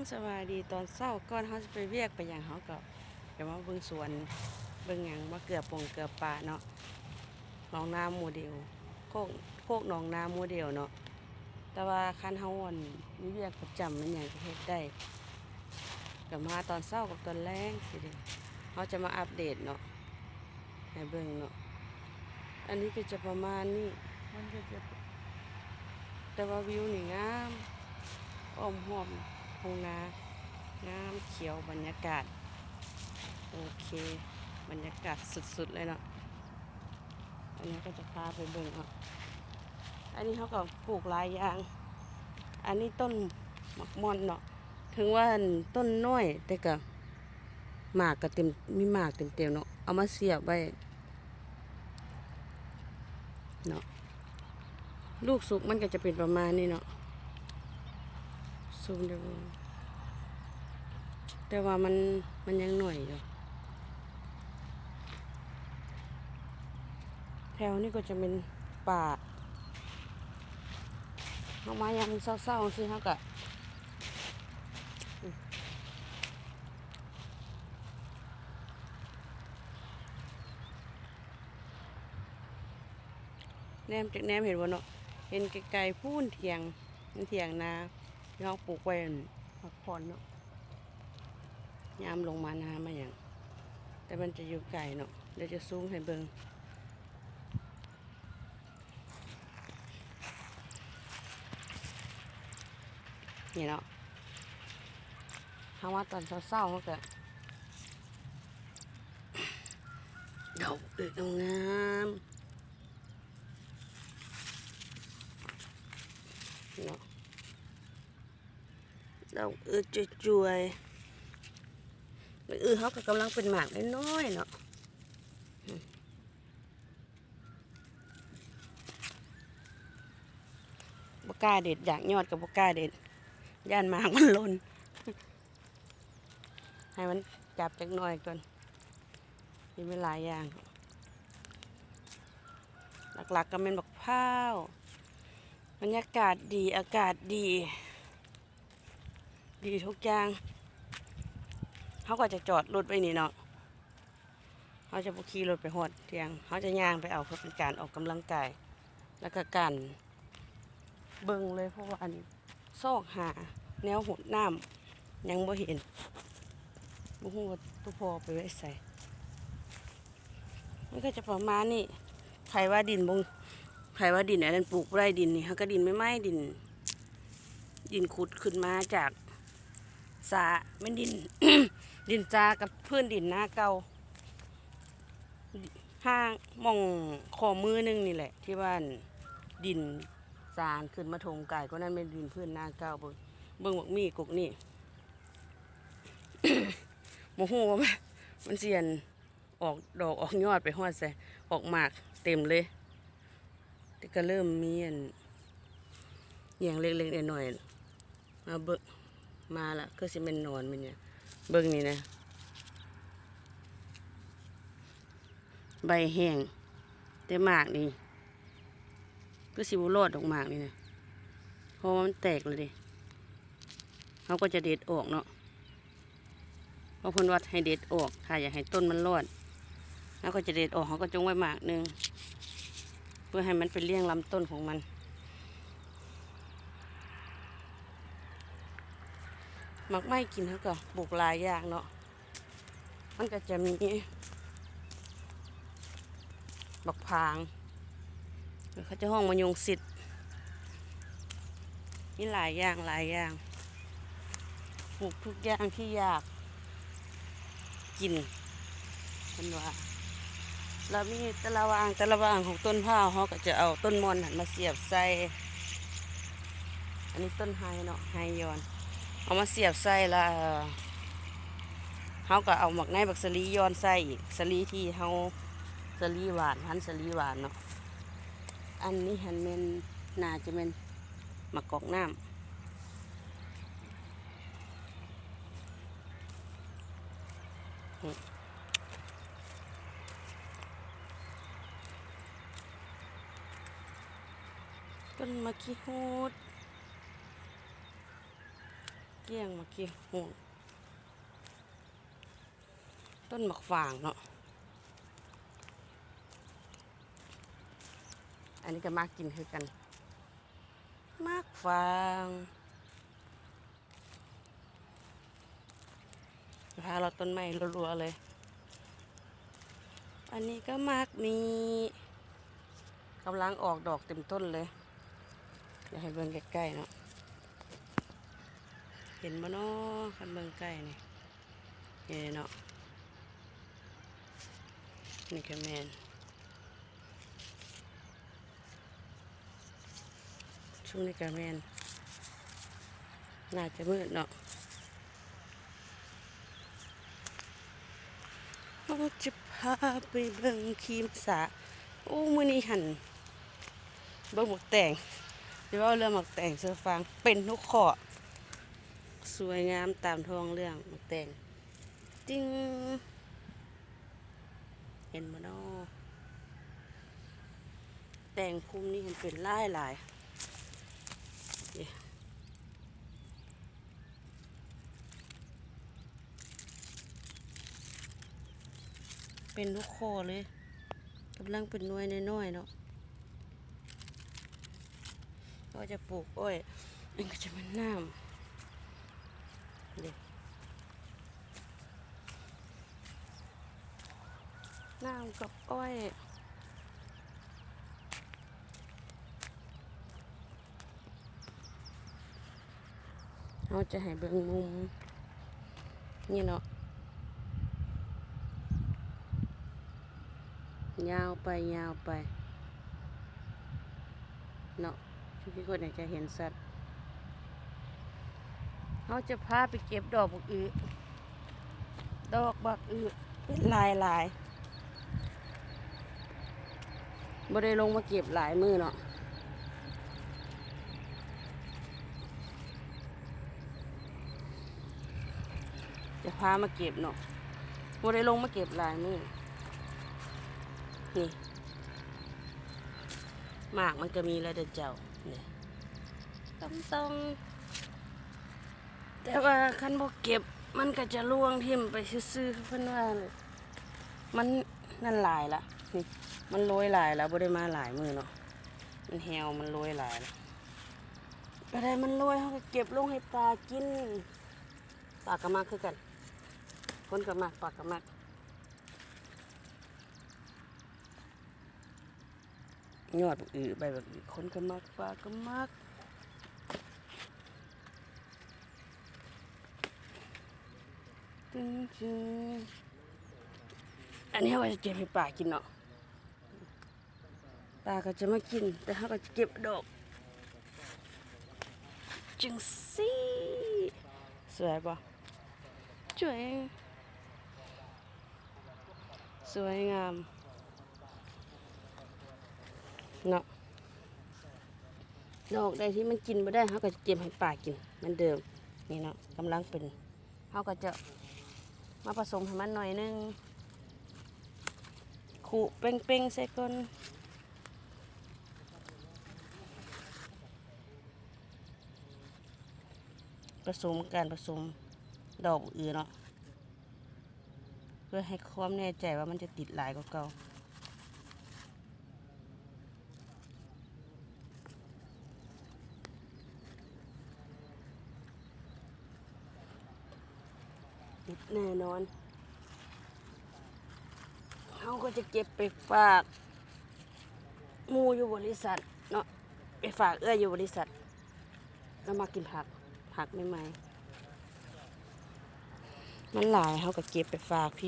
ສະບາຍດີຕອນເຊົ້າ. ກ່ອນເຮົາຊິໄປວຽກໄປຫຍັງ ເຮົາກໍຈະມາເບິ່ງສວນ ເບິ່ງຫຍັງ ມາເກືອປົງເກືອປາເນາະ. ໜອງນາໂມເດວ ໂຄກ ໂຄກໜອງນາໂມເດວເນາະ. ແຕ່ວ່າຄັນເຮົາ ອັນ ມີວຽກປະຈຳແມ່ນຫຍັງກໍເຮັດໄດ້ ກໍມາຕອນເຊົ້າກັບຕອນແລງຊີ້ເດ. ເຮົາຈະມາອັບເດດເນາະ ໃຫ້ເບິ່ງເນາະ. ອັນນີ້ກໍຈະປະມານນີ້ ມັນກໍຈະ ແຕ່ວ່າວິວນີ້ງາມ ອ້ອມຮອບທົ່ງນາ ງາມຂຽວ ບັນຍາກາດ ໂອເຄ ບັນຍາກາດສຸດໆເລີຍເນາະ. ອັນນີ້ກໍຈະພາໄປເບິ່ງເນາະ. ອັນນີ້ເຮົາກໍປູກຫຼາຍຢ່າງ. ອັນນີ້ຕົ້ນໝາກມ່ອນເນາະ. ເຖິງວ່າຕົ້ນນ້ອຍ ແຕ່ກໍໝາກກໍເຕັມ ມີໝາກເຕັມໆເນາະ. ເອົາມາສຽບໄວ້ເນາະ. ລູກສຸກມັນກໍຈະເປັນປະມານນີ້ເນາະ. ຊູມໄດ້ບໍ່? ແຕ່ວ່າມັນ ມັນຍັງໜ້ອຍຢູ່. ແຖວນີ້ກໍຈະເປັນປ່າ. ເຮົາມາຍາມເຊົ້າໆ ຈັ່ງຊີ້ ເຮົາກະ ແນມຈັກແນມເຫັນບໍ່ເນາະ? ເຫັນໄກໆ ພຸ້ນຖຽງ ມັນຖຽງນາທີ່ເຮົາປູກໄວ້ ອັນ ພັກຜ່ອນເນາະ. ຍາມລົງມານາມາຫຍັງ ແຕ່ມັນຈະຢູ່ໄກເນາະ. ດຽວຈະຊູມໃຫ້ເບິ່ງ ນີ້ເນາະ. ເຮົາມາຕອນເຊົ້າໆ ເຮົາກະ ດອກເອີກງາມໆ ເນາະ. ດອກເອີກຈວຍໆ ເອີກເຮົາກໍກຳລັງເປັນໝາກນ້ອຍໆເນາະ. ບໍ່ກ້າເດັດ ຢາກຍອດກໍບໍ່ກ້າເດັດ ຢ້ານໝາກມັນຫຼົ່ນ. ໃຫ້ມັນຈັບຈັກໜ້ອຍກ່ອນ ມີຫຼາຍຢ່າງ ຫຼັກໆກໍແມ່ນບັກພ້າວ. ບັນຍາກາດດີ ອາກາດດີ ດີທຸກຢ່າງ. ເຮົາກໍຈະຈອດລົດໄວ້ນີ້ເນາະ. ເຮົາຈະບໍ່ຂີ່ລົດໄປຮອດທ່ຽງ ເຮົາຈະຍ່າງໄປເອົາ ເພື່ອເປັນການອອກກຳລັງກາຍ ແລ້ວກໍການເບິ່ງເລີຍ ເພາະວ່າ ອັນ ຊອກຫາແນວຫົດນ້ຳຍັງບໍ່ເຫັນ ບໍ່ຮູ້ວ່າຕົວພໍ່ໄປໄວ້ໃສ. ມັນກໍຈະປະມານນີ້. ໃຜວ່າດິນບໍ່ ໃຜວ່າດິນອັນນັ້ນປູກບໍ່ໄດ້ ດິນນີ້ ຫາກະດິນໃໝ່ໆ ດິນ ດິນຂຸດຂຶ້ນມາຈາກສະ ແມ່ນດິນ ດິນຈາກັບພື້ນດິນນາເກົ່າ. ຫ່າງໝ່ອງຂໍ້ມືໜຶ່ງນີ້ແຫຼະ ທີ່ວ່າ ອັນ ດິນຈານຂຶ້ນມາຖົມກາຍ ກໍນັ້ນແມ່ນດິນພື້ນນາເກົ່າ. ເບິ່ງ ເບິ່ງບັກໝີ່ກົກນີ້ ບໍ່ຮູ້ວ່າມັນ ມັນຊິ ອັນ ອອກດອກອອກຍອດໄປຮອດໃສ ອອກໝາກເຕັມເລີຍ. ແຕ່ກໍເລີ່ມມີ ອັນ ຫຍັງເລັກໆນ້ອຍໆ ມາເບິ່ງ ມາລະ ຄືຊິແມ່ນໜອນແມ່ນຫຍັງ. ເບິ່ງນີ້ນະ ໃບແຫ້ງ ແຕ່ໝາກນີ້ຄືຊິບໍ່ລອດດອກ ໝາກນີ້ນະ ເພາະວ່າມັນແຕກແລ້ວເດ້. ເຮົາກໍຈະເດັດອອກເນາະ. ເພາະເພິ່ນວ່າໃຫ້ເດັດອອກ ຖ້າຢາກໃຫ້ຕົ້ນມັນລອດ ເຮົາກໍຈະເດັດອອກ ເຮົາກໍຈົ່ງໄວ້ໝາກໜຶ່ງ ເພື່ອໃຫ້ມັນໄປລ້ຽງລຳຕົ້ນຂອງມັນ. ໝາກໄມ້ກິນເຮົາກໍປູກຫຼາຍຢ່າງເນາະ. ມັນກໍຈະມີບັກຜາງ ເຂົາເຈົ້າຮ້ອງມະຍົງຊິດ ມີຫຼາຍຢ່າງ ຫຼາຍຢ່າງ ປູກທຸກຢ່າງທີ່ຢາກກິນ ເພິ່ນວ່າ. ແລ້ວມີແຕ່ລະຫວ່າງ ແຕ່ລະຫວ່າງຂອງຕົ້ນພ້າວ ເຮົາກໍຈະເອົາຕົ້ນມ່ອນຫັ້ນມາສຽບໃສ່. ອັນນີ້ຕົ້ນໄຮເນາະ ໄຮຢອນ ເອົາມາສຽບໃສ່ລະ ເຮົາກໍເອົາໝາກໄນ ບັກສາລີຢອນໃສ່ອີກ ສາລີທີ່ເຮົາ ສາລີຫວານ ພັນສາລີຫວານເນາະ. ອັນນີ້ຫັ້ນແມ່ນ ໜ້າຈະແມ່ນໝາກກອກນ້ຳ. ຕົ້ນໝາກຂີ້ຫູດ ກ້ຽງ ໝາກຂີ້ຫູດ ຕົ້ນໝາກຝາງເນາະ. ອັນນີ້ກໍມັກກິນຄືກັນ ໝາກຝາງ. ພາເລາະຕົ້ນໄມ້ລັວໆເລີຍ. ອັນນີ້ກໍໝາກມີ້ ກຳລັງອອກດອກເຕັມຕົ້ນເລີຍ. ຢາກໃຫ້ເບິ່ງໃກ້ໆເນາະ. ເຫັນບໍ່ເນາະ? ຄັນເບິ່ງໃກ້ນີ້ ນີ້ເນາະ. ນີ້ກໍແມ່ນ ຊ່ວງນີ້ກໍແມ່ນ ໜ້າຈະມືດເນາະ. ເຮົາຈະພາໄປເບິ່ງຄີມສະ. ໂອ້ ມື້ນີ້ຫັ້ນ ເບິ່ງໝາກແຕງ. ຊິເວົ້າເລື່ອງໝາກແຕງສູ່ຟັງ ເປັນທຸກຂໍ້ ສວຍງາມຕາມທ້ອງເລື່ອງໝາກແຕງ. ຕິງ ເຫັນບໍ່ນໍ? ແຕງພຸ່ມນີ້ມັນເປັນຫຼາຍໆ ເປັນລູກຄໍເລີຍ ກຳລັງເປັນໜ່ວຍນ້ອຍໆເນາະ. ເຮົາຈະປູກອ້ອຍ ມັນກໍຈະແມ່ນນ້ຳ ເດ້ ນ້ຳກັບອ້ອຍ. ເຮົາຈະໃຫ້ເບິ່ງມຸມນີ້ເນາະ ຍາວໄປ ຍາວໄປເນາະ ທຸກຄົນອາດຈະເຫັນຊັດ. ເຮົາຈະພາໄປເກັບດອກບັກອຶ ດອກບັກອຶເປັນຫຼາຍໆ. ບໍ່ໄດ້ລົງມາເກັບຫຼາຍມື້ເນາະ ຈະພາມາເກັບເນາະ ບໍ່ໄດ້ລົງມາເກັບຫຼາຍມື້. ນີ້ ໝາກມັນກໍມີແລ້ວເດີເຈົ້າ ນີ້ ຕ້ອງໆ. ແຕ່ວ່າຄັນບໍ່ເກັບ ມັນກໍຈະລ່ວງຖິ້ມໄປຊື່ໆ ເພິ່ນວ່າ. ມັນນັ້ນຫຼາຍລະ ນີ້ ມັນໂລຍຫຼາຍລະ ບໍ່ໄດ້ມາຫຼາຍມື້ເນາະ ມັນແຫ້ວ ມັນໂລຍຫຼາຍລະ. ກໍໄດ້ມັນໂລຍ ເຮົາກໍເກັບລົງໃຫ້ປາກິນ ປາກໍມັກຄືກັນ ຄົນກໍມັກ ປາກໍມັກ. ຍອດບັກອຶ ໃບບັກອຶ ຄົນກໍມັກ ປາກໍມັກ. ຕຶງ ຈຶ່ງ ອັນນີ້ເຮົາກໍຈະເກັບໃຫ້ປາກິນເນາະ ປາກໍຈະມາກິນ ແຕ່ເຮົາກໍຈະເກັບດອກຈັ່ງຊີ້ ສວຍບໍ່? ສວຍ. ສວຍງາມເນາະ ດອກໃດທີ່ມັນກິນບໍ່ໄດ້ ເຮົາກໍຈະເກັບໃຫ້ປາກິນເໝືອນເດີມ. ນີ້ເນາະ ກຳລັງເປັນ ເຮົາກໍຈະມາປະສົມໃຫ້ມັນໜ້ອຍໜຶ່ງ ຂູດເປັງໆໃສ່ກ່ອນ. ປະສົມ ການປະສົມດອກບັກອຶເນາະ ເພື່ອໃຫ້ຄວາມແນ່ໃຈວ່າມັນຈະຕິດຫຼາຍກວ່າເກົ່າ. ຕິດແນ່ນອນ. ເຮົາກໍຈະເກັບໄປຝາກໝູ່ຢູ່ບໍລິສັດເນາະ ໄປຝາກເອື້ອຍຢູ່ບໍລິສັດ. ລາວມັກກິນຜັກ ຜັກໃໝ່ໆ ມັນຫຼາຍ ເຮົາກໍເກັບໄປຝາກພີ່